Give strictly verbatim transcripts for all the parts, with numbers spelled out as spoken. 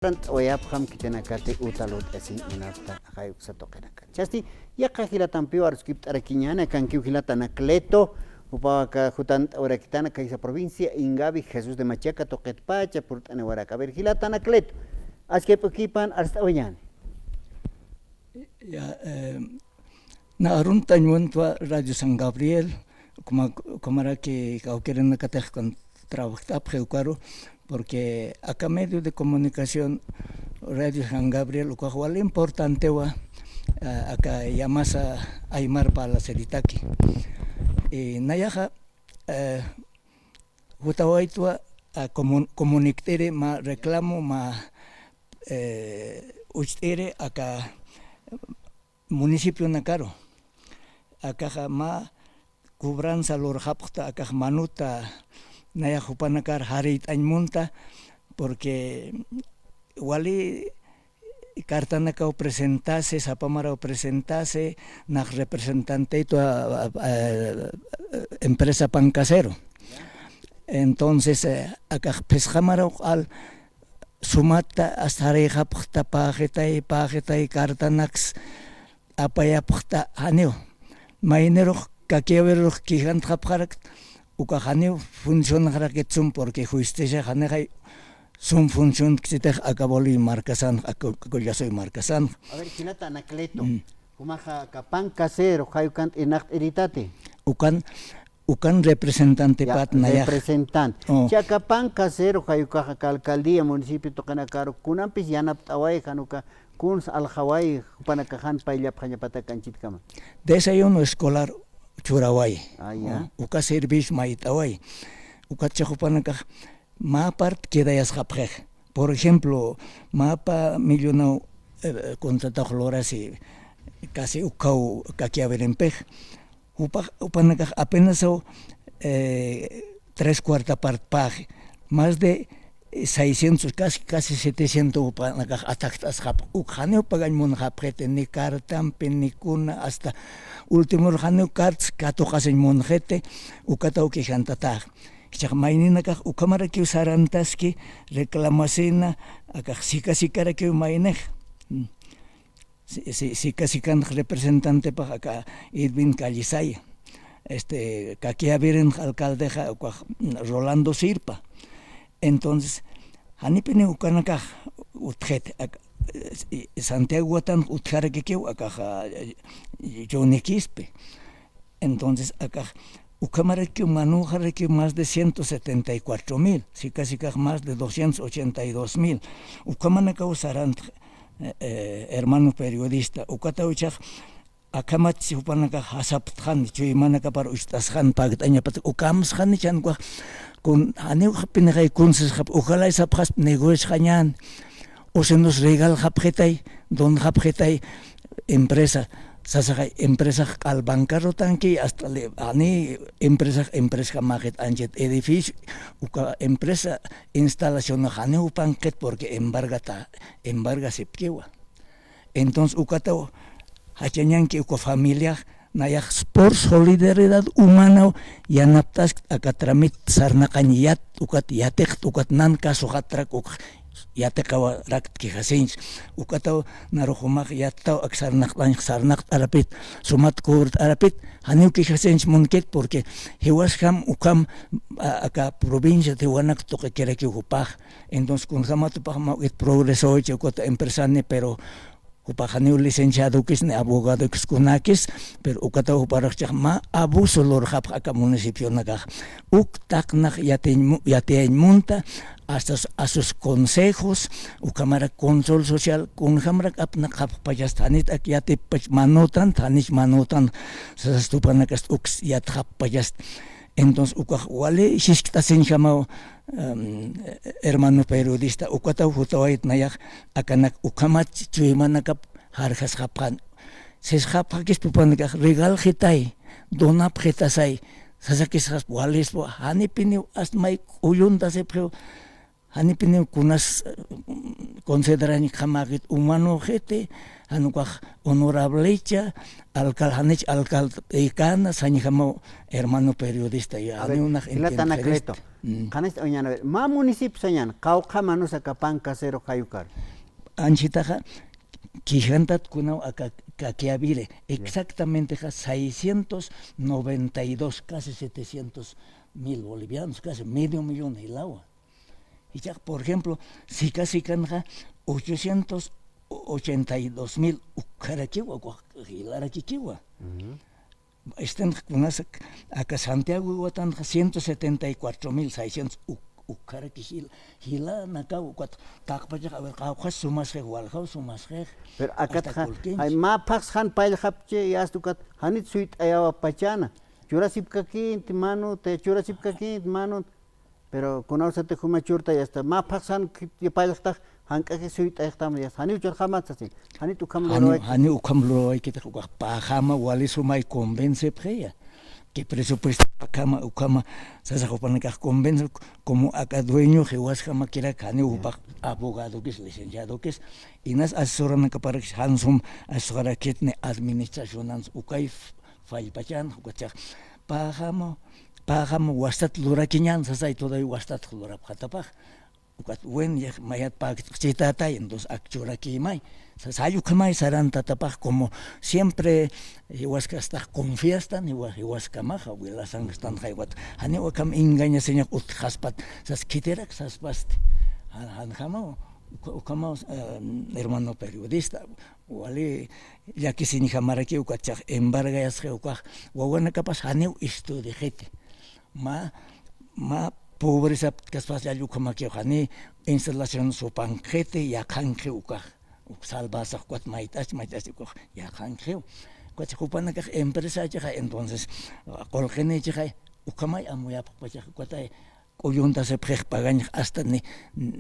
Rant'awayapxam khitinakati uta lurt'asiñ munapxta ajay uksa tuqinakati. Chasti, yaqha jilatampiw aruskipt'arakiñäni, akankiw jilata Anacleto, jupaw aka jutant'awarakitan aka jisa provincia Ingavi, Jesús de Machaca tuqitpacha purt'aniwarak. A ver, jilata Anacleto, askip'ukipan arst'awañäni. Ya, eh, na arunt'añ muntwa Radio San Gabriel, ukhamaraki kawkïrinakatix kun trabajt'apxi ukaru, porque aka medio de comunicación Radio San Gabriel ukax wali importantewa, eh, aka llamasa aymar parlasiritaki. Y nayaxa, eh, jutawaytwa, a, comun-, comunikt'iri mä reclamo, mä, eh, ucht'iri aka municipionakaru. Akaxa mä cobranza lurxapxta, akax manuta nayax jupanakar jarït'añ munta, porque wali cartanakaw presentasi, sapa maraw presentasi, nax representanteytwa, a, a, empresa Pancasero. Entonces, eh, akax phisqa maraw q'al sumata, hasta jarïxapxta, päxitay, päxitay, cartanaks apayapxta, janiw. Maynirux, Caquiaverorux quejantxapxarakta, ukax janiw funcionaxarakit sum, porque justicia janixay sum funciontkchitix aka Bolivia markasanx, aka, aka Kullasoy markasanx. A ver, jilata Anacleto, mm, jumaxa aka Pancasero, jay ukan irnaqt'iritati. Ukan, ukan representantepat nayax. Ya, representante. Oh. Chi aka Pancasero, jay ukax aka alcaldía, municipio tuqinakaru, kunampis yanapt'away, jan uka kuns aljaway, jupanakax jan payllapxañapatak anchitkama. Desayuno escolar churaway. Ah, ya. Oh, uka servicio mayt'away. Ukatxa jupanakax mä part quedayasxapxix. Por ejemplo, mä pä millonaw, eh, contratax lurasi casi ukhaw Caquiaverimpix. Jupa-, jupanakax apenasaw, eh, tres cuarta part päxi. Más de, eh, seiscientos, casi, casi setecientos jupanakax atajt'asxapxi. Uk janiw pagañ munxapxiti, ni cartampi, ni kuna, hasta últimor janiw cartas katuqasiñ munxiti, ukataw quejantatax. Jichhax mayninakax ukhamarakiw sarantaski, reclamasina, akax sika sikarakiw maynix. Mm. Si, si, sika sikanx representantepax aka Edwin Callisaya. Este, Caquiavirinx alcaldexa ukax Rolando Sirpa. Entonces, janipiniw ukanakax utjiti, ak-, eh, Santiago Guatanx utjarakikiw akax, ah, Johnny Quispe. Entonces, akax, ukhamarakiw manüxarakiw más de ciento setenta y cuatro mil, sika sikax más de doscientos ochenta y dos mil. Ukhamanakaw sarant, eh, eh, hermano periodista, ukataw jichhax, akhamat jupanakax jasaptxani, chuymanakapar ucht'asxani, pagt'añapat, ukamsxani, chhankax, kun, janiw japinixay kunsisxapxi, ujalay sapxaspa negociaxañäni. O si nos regalxapxitay, donxapxitay empresa, sasaxay empresax q'al bancarrotanki, hasta le, jani empresax, empresax mäxit anchit edificio, uka empresa instalacionax janiw jupankkit porque embargata, embargasipkiwa. Entonces, ukataw jachañanki uka familiax, nayax por solidaridad humanaw yanaptaskt aka tramit sarnaqañ yat, ukat yatixt, ukat nan kasuxatrak uk yatiqawarakt quejasiñch. Ukataw naru jumax yattaw ak sarnaqt'añ, sarnaqt'arapit, sumat cobrt'arapit, janiw quejasiñch munkit, porque jiwasjam ukham, a, aka provincia jiwanak tuqikirakiw jupax. Entonces, kunjamat jupax mawk'it progresochi, ukat empresani, pero jupax janiw licenciadokis ni abogadokis kunäkis, pero ukataw juparux jichhax mä abuso lurxapx aka municipionakax. Uk taqnax yatiñ mu-, yatiyañ munta, hasta s-, a sus consejos, ukhamarak control social, kunjamarak apnaqapxpachasta, janit ak yatipxpach manütan, janich manütan, sasast jupanakast uks yatxapxpachasta. Entonces, ukax wali jiskt'asiñjamaw, em, hermano periodista, ukataw jutawayt nayax, akanak ukhamat chuymanakap jarjasxapxän. Sisxapxakispa jupanakax, regalxitay, donapxitasay, sasakisxaspa, walispa, janipiniw, hasta may k'ulluntasipxiw, janipiniw kunas, eh, considerañkjamäkit, humanöxiti, jan ukax honorablecha, alcal-, janich alcaldekana sañjamaw, hermano periodista, ya. A ver, janiw nax jilata Anacleto, entiendxirista. Mm. Qhanasta uñana, a ver, mä municipio sañan, qawqha manusa aka pan casero jayukar. Anchitaxa, kijantat kunaw aka Caquiavire, exactamente xa seiscientos noventa y dos, casi setecientos mil bolivianos, casi medio millón jilawa. Ichax, por ejemplo, Sica Sicanxa ochocientos ochenta y dos mil ukkharakiwa, ukax jilarakikiwa. Ujú. Este, kunas aka Santiago Iguatanxa ciento setenta y cuatro mil seiscientos uk-, ukharaki jil-, jilanakaw, ukat taqpachax, a ver, qawqhas sumasxix, waljaw sumasxix. Pero akatxa, ay, mä phaxs jan payllxapchi, y hasta ukat janit suyt'ayawapachäna. Churasipkakinti manut, churasipkakinti manut. Pero kunawsatix juma churtay, hasta mä phaxsan payllxtax, jank'aki suyt'ayxtam, ya, janiw churxamat sasi, janit ukham lurawayki. Janiw ukham lurawaykitix, ukax pajama wali sumay convencipxiya. Que presupuesto pajama ukhama, sasax jupanakax convence, como aka dueño jiwasjamakirak, janiw jupax abogadokis, licenciadokis, inas asesoranakaparakis jan sum asesorarakitni administracionans ukay fallpachan, ukachax pajama, pajama wastat lurakiñan sasay, todavía wastat lurapxatapax. Ukat, bueno, ya mayat pakchitata, entonces ak churakimay. Sa-, sall ukhamay sarantatapax, como siempre, eh, jiwaskastax confiastan, jiwa-, jiwaskamaxa, wilasankastan, jay ukat. Janiw ukham engañasiñax utjaspat, sas khitirak saspasti. Jan-, janjamaw, ukha-, ukhamaw, eh, hermano periodista, wali llakisiñjamaraki, ukachax embargayasxi ukax, wawanakapas janiw estudixiti. Mä, mä pobrezaptkaspas yall ukhamakiw, jani instalación supanxiti, yaqhanxi ukax, uk salvasax ukat mayt'asti, mayt'asti ukax yaqhanxiw. Ukat jupanakax empresachixa, entonces, qullqinichixa, ukhamay amuyapxpachax, ukatay k'ulluntasipxix pagañx hasta ni,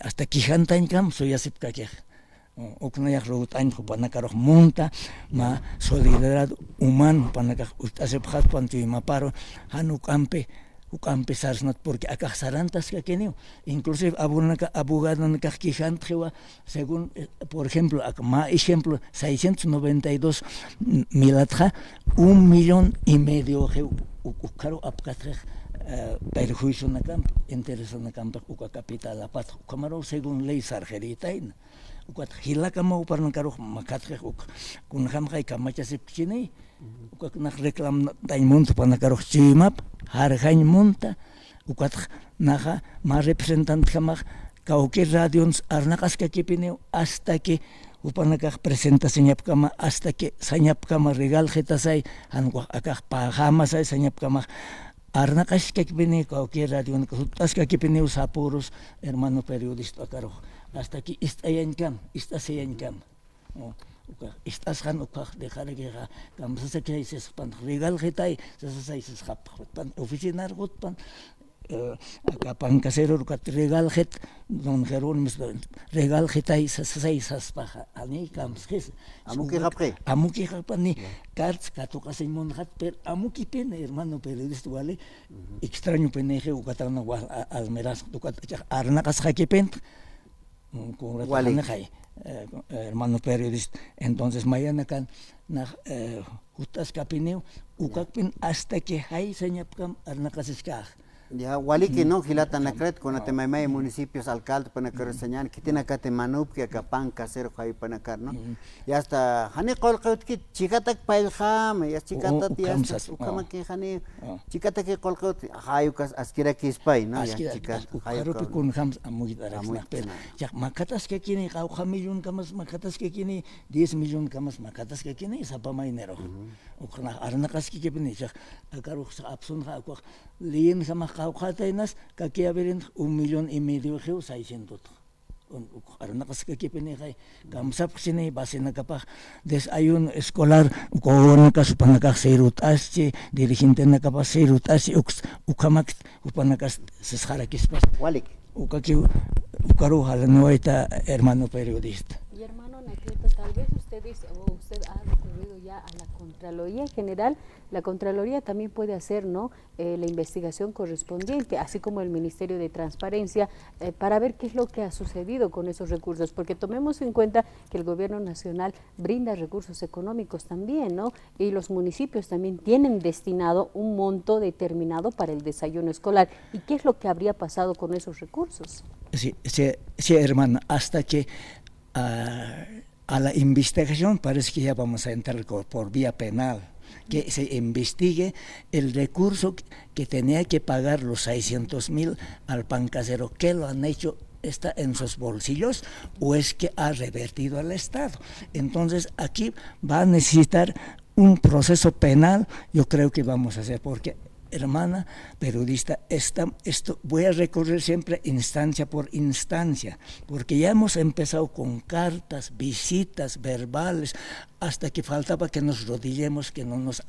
hasta kijantañkam suyasipkakix. Uk nayax lurt'añ jupanakarux munta, mä solidaridad humano jupanakax ucht'asipxaspan chuymaparu, jan juk'ampi, juk'ampi sarsnat, porque akax sarantaskakiniw. Inclusive abonaka-, abogadonakax kijantxiwa, según, eh, por ejemplo, ak mä ejemplo, seiscientos noventa y dos milatxa, un millón y medio uk-, ukharu apkatxix, eh, perjuicionakamp, interesanakampix uka capital apatx, ukhamaru según ley sarxirïtayna. Ukat jilakamaw jupanakaru makhatxix uk, kunjamxay kamachasipkchini, ukat nax reclamtañ munta jupanakarux chuymap, jarjañ munta, ukat naxa mä representantjamax kawkïr radions arnaqaskakipiniw hasta que jupanakax presentasañapkama, hasta que sañapkama regalxitasay, jan ukax akax pajamasay sañapkamax, arnaqaskakipini kawkïr radionakax jutt'askakipiniw sapürus, hermano periodista, akarux, hasta que ist'ayañkam, ist'asiyañkam. O, ukax, ist'asxan ukax, dejarkixa, kamsasakisay sisxpan, regalxitay, sasasay sisxapxpan, oficinar jutpan, eh, aka pan caseror ukat regalxit, don Jerónimo, regalxitay, sasasay saspaxa, jani kamsxis. Amukixapxi. Amukixapani, cartas katuqasiñ munxat, pero amukipin, hermano periodista, wali, extrañopinixi, ukatana wal, a-, almiras, ukat, arnaqasxakipin, mm, con Wali. Ratanixay, eh, hermano periodista. Entonces, mayanakan, nax, eh, jutt'askapiniw, ukakpin hasta que jay sañapkam arnaqasiskax. Ya, waliki, ¿no? Jilatanakarat, kunati maymay municipios alcalde, panakaru sañan, khitinakati manupki aka pan casero jayupanakar, ¿no? Y hasta, jani qullqiwtkit, chikatak payllxam, ya chikatat, ya ukhamaki jani, chikataki qullqiwt, jay ukas askirakispay, ¿no? Ya chikat, jay ukarupi kunjams amuyt'araksnax, pero, ya makataskakini, qawqha millonkamas makataskakini, diez millonkamas makataskakini, sapa maynirux. Ukxnax arnaqaskakipini, ichax, akarux apsunxa, ukax, liyin jamax qawqhataynas, Caquiavirinx un millón y medio jiw seiscientos. Un, uk arnaqaskakipinixay, kamsapxsini, vacinakapax, desayuno escolar, uka wawanakas jupanakax sirut'aschi, dirigentenakapax sirut'aschi, uks, ukhamak jupanakas sisxarakispas. Walik. Ukakiw, ukaruw jalaniwayta, hermano periodista. Y hermano Anacleto, tal vez ustedes, o usted ha Ya a la Contraloría General, la Contraloría también puede hacer, ¿no? Eh, la investigación correspondiente, así como el Ministerio de Transparencia, eh, para ver qué es lo que ha sucedido con esos recursos, porque tomemos en cuenta que el gobierno nacional brinda recursos económicos también, ¿no? Y los municipios también tienen destinado un monto determinado para el desayuno escolar. ¿Y qué es lo que habría pasado con esos recursos? Sí, sí, sí, hermana, hasta que, ah, a la investigación parece que ya vamos a entrar co-, por vía penal, que se investigue el recurso que tenía que pagar los seiscientos mil al pan casero, que lo han hecho, está en sus bolsillos o es que ha revertido al Estado. Entonces, aquí va a necesitar un proceso penal, yo creo que vamos a hacer, porque, hermana periodista, esta, esto voy a recorrer siempre instancia por instancia, porque ya hemos empezado con cartas, visitas, verbales, hasta que faltaba que nos rodillemos, que no nos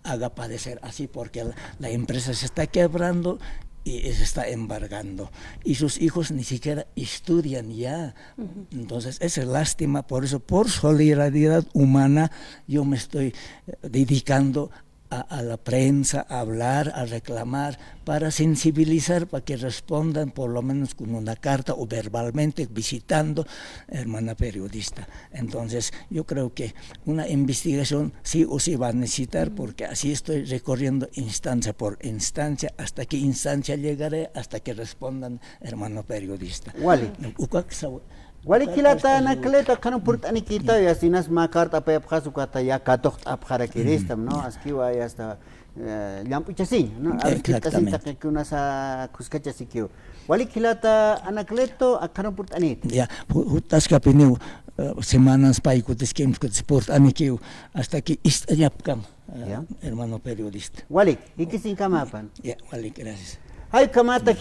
haga padecer así, porque la, la empresa se está quebrando y se está embargando. Y sus hijos ni siquiera estudian ya. Entonces, es lástima, por eso, por solidaridad humana, yo me estoy, eh, dedicando a, a la prensa, a hablar, a reclamar, para sensibilizar, para que respondan por lo menos con una carta o verbalmente visitando, hermana periodista. Entonces, yo creo que una investigación sí o sí va a necesitar, porque así estoy recorriendo instancia por instancia, hasta qué instancia llegaré, hasta que respondan, hermano periodista. Wali. Ukak saw-, Wali ukak jilata, saw-, Anacleto, akxanw purt'anikïtaw, ya sinas mä carta apayapxas, ukata ya katuqt'apxarakïristam, ¿no? Askiwa ya está, eh, llamp'ichasiñ, ¿no? A ver, exactamente. Taqi kunasa khuskachasikiw. Wali jilata Anacleto, akxanw purt'anïta. Ya, ju-, jutaskapiniw, eh, semanas pay kutis kimsa kutis purt'anikiw, hasta que ist'añapkam, eh, Ya. hermano periodista. Walik, jikisiñkamapan. Ya, walik, gracias. Jaykamata